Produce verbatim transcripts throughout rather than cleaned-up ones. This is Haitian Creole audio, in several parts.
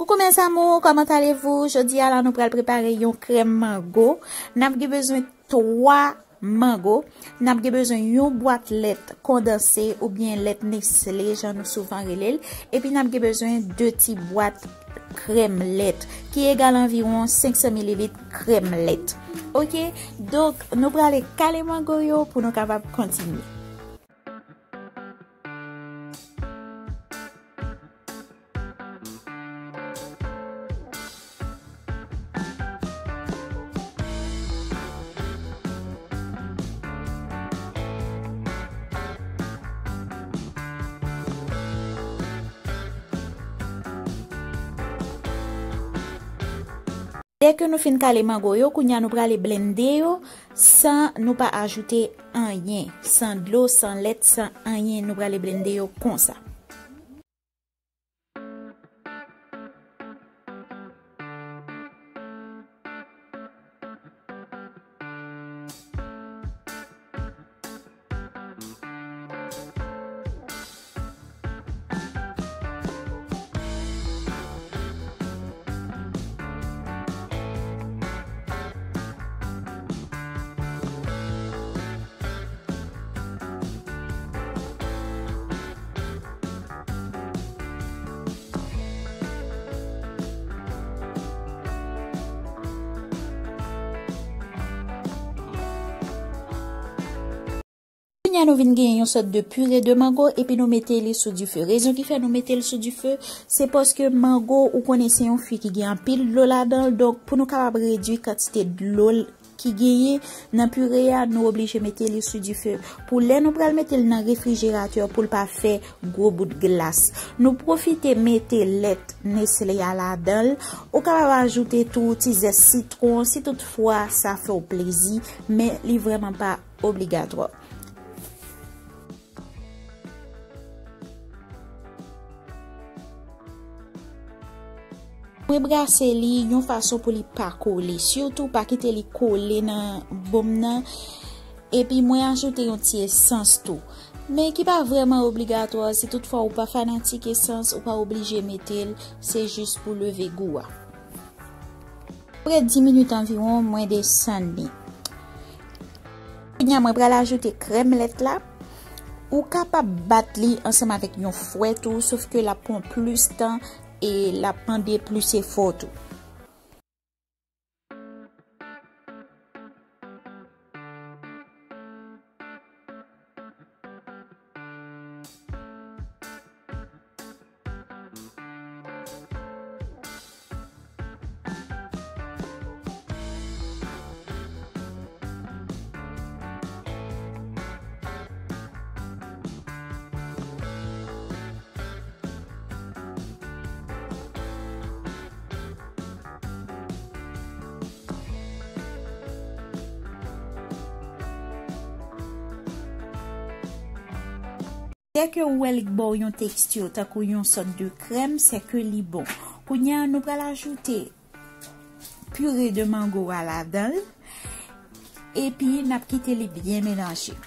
Coucou mes amours, comment allez-vous? Jodi a la nou pral prepare yon krèm mango. N ap gen bezwen twa mango. N ap gen bezwen yon bwat lèt kondanse oubyen lèt Nestlé, jan nou souvan rele l. Epi n ap gen bezwen de ti bwat krèm lèt, ki egal anviwon senk san mililit krèm lèt. Oke, donk nou prale kale mango yo pou nou kapab kontinye. Dèke nou fin kale mango yo, kounye a nou prale blende yo san nou pa ajoute anyen, san dlo, san lèt, san anyen. Nou prale blende yo konsa. Kounye a nou vin genyen yon sòt de pire de mango epi nou mete li sou dife. Rezon ki fè nou mete l sou dife, se paske mango, ou konnen, se yon fwi ki gen anpil dlo ladan l. Donk, pou nou kapab redui kantite dlo l ki genyen nan pire a, nou oblije mete li sou dife. Pou lè nou pral mete l nan refrijeratè pou l pa fè gwo bout glas. Nou pwofite mete lèt Nestlé a ladan l. Ou kapab ajoute tou ti zès sitwon si toutfwa sa fè w plezi, men li vrèman pa obligatwa. Mwen brase li yon fason pou li pa kole. Sitou pa kite li kole nan bonm nan. Epi mwen ajoute yon ti esans tou. Men ki pa vrèman obligatwa, si toutfwa ou pa fanatik esans, ou pa oblije mete l, se jis pou leve gou a. Apre dis minit anviwon, mwen desann li. Kounye a, mwen pral ajoute krèm lèt la. Ou kapab bat li ansanm avèk yon fwèt ou, sof ke l ap pran plis tan e l ap mande plis efò tou. Dèke ou wè li k ba w yon teksti tankou yon sòt de krèm, sèke li bon. Kounye a, nou pral ajoute pire de mango a ladan l, epi n ap kite li byen melanje.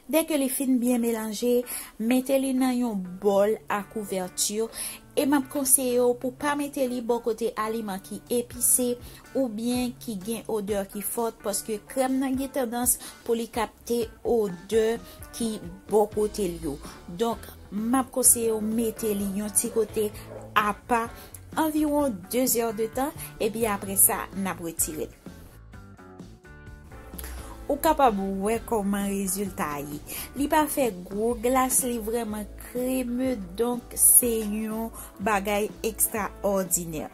Dèke li fin byen melanje, mete li nan yon bòl a kouvèti e m ap konseye w pou pa mete li bò kote aliman ki epise oubyen ki gen odè ki fòt, paske krèm nan gen tandans pou li kapte odè ki bò kote l yo. Donk, m ap konseye w mete li yon ti kote apa anviwon de zè de tan, epi apre sa, n ap retire l. Ou kapab wè kòman rezilta a ye. Li pa fè gwo glas, li vrèman kreme, donk se yon bagay ekstraòdinè.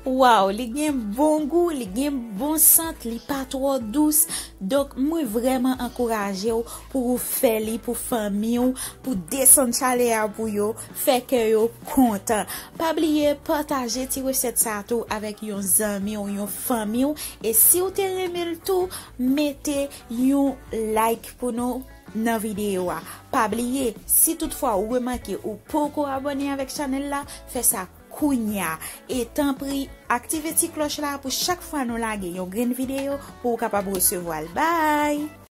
Waw, li gen bon gou, li gen bon sant, li pa twò dous. Donk, mwen vrèman ankouraje w pou ou fè li pou fanmi w, pou desann chalè a pou yo, fè kè yo kontan. Pa bliye pataje ti resèt sa tou avèk yon zanmi w, yon fanmi w. E si w te renmen l tou, mete yon like pou nou nan videyo a. Pa bliye, si toutfwa ou remake ou poko abòne avèk chanèl la, fè sa kounya. E tanpri, aktive ti klòch la pou chak fwa nou lage yon grenn videyo pou ou kapab resevwa l. Bye!